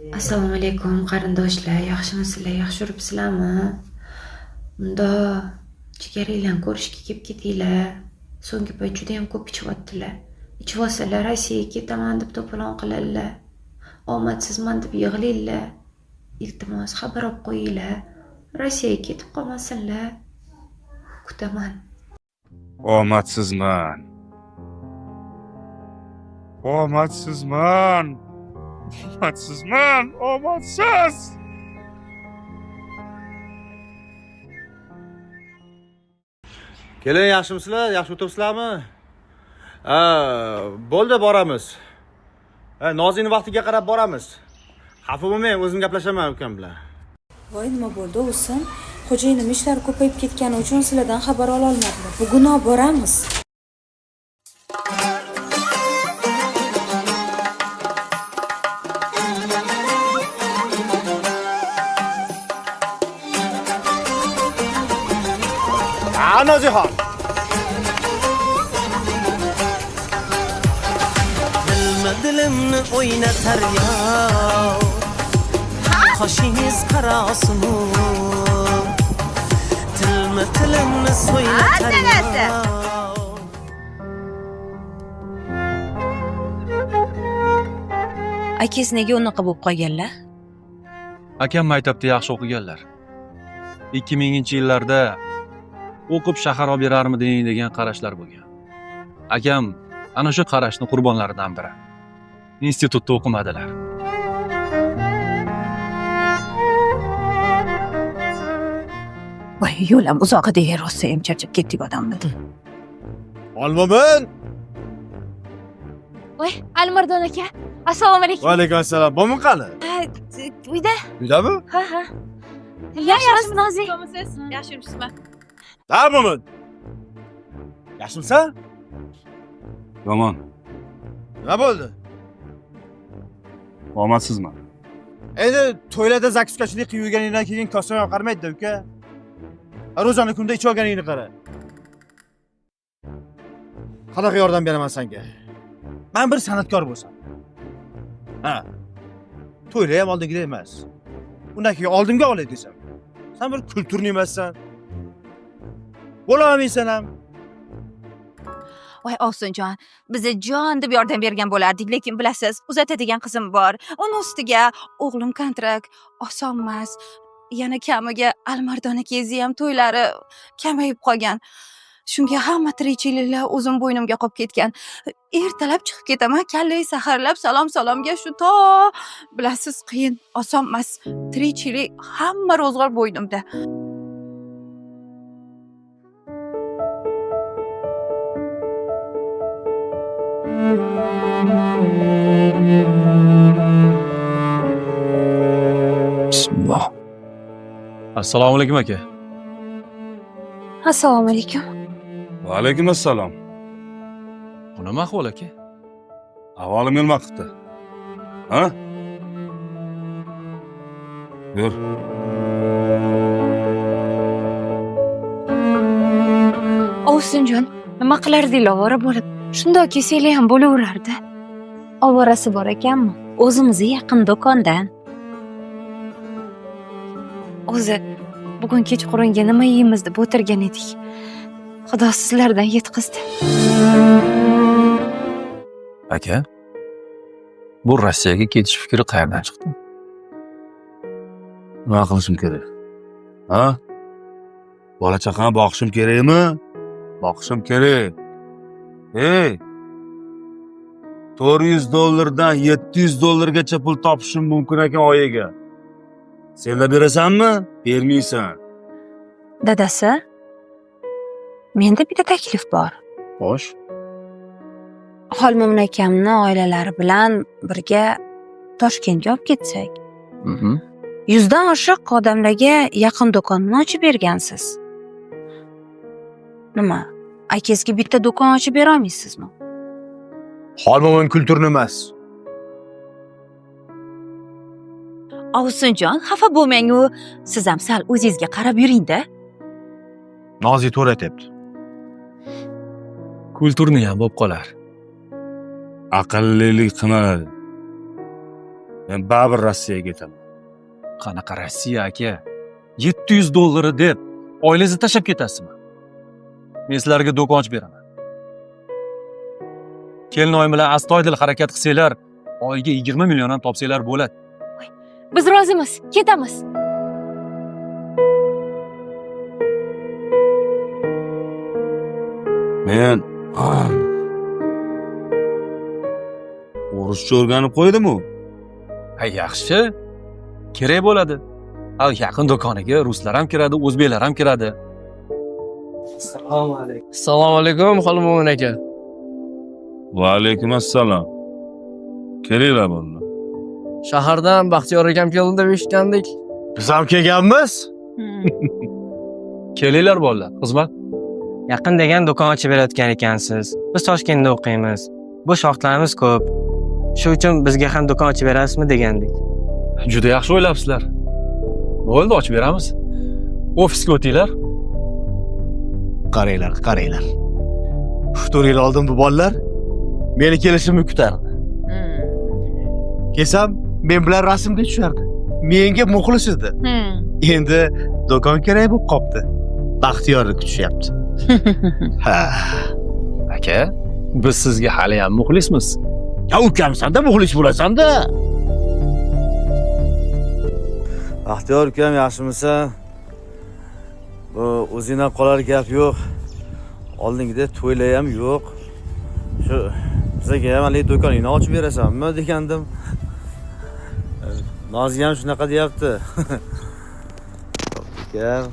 Assalomu alaykum, qarindoshlar. Yaxshimisizlar? Yaxshi yuribsizlarmi? Mundoq jigaringlarni ko'rishga kelib ketinglar. So'nggi payt juda ham ko'p ichyaptilar. Ichib olsalar Rossiyaga ketaman deb to'polon qiladilar. Omadsizman deb yig'laydilar. Iltimos, xabar olib qo'yinglar. Rossiyaga ketib qolmasinlar. Kutaman. Omadsizman. Omadsizman. Omadsizman. Omadsiz. Kelin, yaxshimisizlar? Yaxshi o'tiribsizlarmi? Ha, bo'ldi, boramiz. Ha, Nozingni vaqtiga qarab boramiz. Xafa bo'lmang, o'zim gaplashaman ukam bilan. Voy, nima bo'ldi o'sin? Xo'jayinim ishlari ko'payib ketgani uchun sizlardan xabar ola olmadilar. Bugunoq boramiz. Ha, Nozixon. Dilma dilimni o'ynatar yov, qoshingiz qarosimi, tilma tilimni so'ylatar yov. Akangiz nega unaqa bo'lib qolganlar? Akam maktabda yaxshi o'qiganlar. 2000-yillarda o'qib shahar olib berarmiding degan qarashlar bo'lgan. Akam ana shu qarashni qurbonlaridan biri. Institutda o'qimadilar. Voy, yo'l ham uzoq edi, rosa ham charchab ketdik odamni. Olmomin. Voy, Alimardon aka. Assalomu alaykum. Va alaykum assalom. Mo'min qani? Uyda. Uydami? Ha, ha. Yaxshimisiz, Nozik? Yaxshi yuribsizmi? Ha, Mo'min. Yaxshimisan? Yomon. Nima bo'ldi? Omadsizman. Endi to'ylarda zakuskachilik qilib yurganingdan keyin kosang ham qaramaydi-da, uka. Ro'zani kunda ichib olganingni qara. Qanaqa yordam beraman senga? Men bir san'atkor bo'lsam. Ha. To'ylar ham oldingidek emas. Undan keyin oldimga olay desam. Sen bir kulturni emassan. Bo'la olmaysan ham. Voy, Ovsinjon, biza jon deb yordam bergan bo'lardik, lekin bilasiz, uzatadigan qizim bor. Uni ustiga o'g'lim kontrakt oson emas. Yana kamiga Alimardon akangizni ham to'ylari kamayib qolgan. Shunga hamma tirikchiliklar o'zim bo'ynimga qolib ketgan. Ertalab chiqib ketaman, kallai saharlab salom salomga shu to bilasiz, qiyin, oson emas. Tirikchilik hamma ro'zg'or bo'ynimda. Bismillah. Assalomu alaykum aka. Assalomu alaykum. Va alaykum assalom. Bu nima ahvol aka? Ahvolim nima qildi? Ha? Yur. Ovsinjon, nima qilardinglar ovora bo'lib? Shundoq kelsanglar ham bo'laverardi. Ovorasi bor ekanmi? O'zimizni yaqin do'kondan. O'zi bugun kechqurunga nima yeymiz deb o'tirgan edik. Xudo sizlardan yetqizdi. Aka, bu Rossiyaga ketish fikri qayerdan chiqdi? Nima qilishim kerak? Ha? Bola chaqani boqishim kerakmi? Boqishim kerak. Ey! $400 dan $700 gacha pul topishim mumkin ekan oyiga. Sen berasanmi? Bermaysan. Dadasi, menda bitta taklif bor. Xo'sh. Xolmo'min akamni oilalari bilan birga Toshkentga olib ketsak. 100dan oshiq odamlarga yaqin do'konni ochib bergansiz. Nima, akangizga bitta do'kon ochib bera olmaysizmi? Xolmo'min kulturni emas. Ovsinjon, xafa bo'lmang u. Siz ham sal o'zingizga qarab yuring-da. Nozik to'g'ri aytyapti. Kulturni ham bo'lib qolar. Aqllilik qilmadi. Men baribir Rossiyaga ketaman. Qanaqa Rossiya, aka? 700 dollari deb oilangizni tashlab ketasizmi? Men sizlarga do'kon ochib beraman. Kelinoyim bilan astoydil harakat qilsanglar, oyiga 20 million ham topsanglar bo'ladi. Biz rozimiz, ketamiz. Men o'rischa o'rganib qo'ydim-u. Ha, yaxshi. Kerak bo'ladi. Ha, yaqin do'koniga ruslar ham kiradi, o'zbeklar ham kiradi. Assalomu alaykum, Xolmo'min aka. Va alaykum assalom. Kelinglar bolalar. Shahardan Baxtiyor akam keldi deb eshitgandik. Biz ham kelganmiz. Kelinglar bolalar, xizmat. Yaqin degan do'kon ochib berayotgan ekansiz. Biz Toshkentda o'qiymiz. Bo'sh vaqtlarimiz ko'p. Shu uchun bizga ham do'kon ochib berasizmi degandik. Juda yaxshi o'ylabsizlar. Bo'ldi, ochib beramiz. Ofisga o'tinglar. Qaranglar, qaranglar. 3-4 yil oldin bu bolalar meni kelishimni kutardi. Kelsam, men bilan rasmga tushardi. Menga muxlis edi. Endi do'kon kerak bo'lib qopti. Baxtiyorni kutishyapti. Ha. Aka, biz sizga hali ham muxlismiz. Ya ukamsan-da, muxlis bo'lasan-da. Baxtiyor ukam, yaxshimisan? Bu o'zingdan qolar gap yo'q. Oldingidek to'ylar ham yo'q. Shu bizga ham haligi do'koningni ochib berasanmi degandim. Noziya ham shunaqa deyapti. Ukam.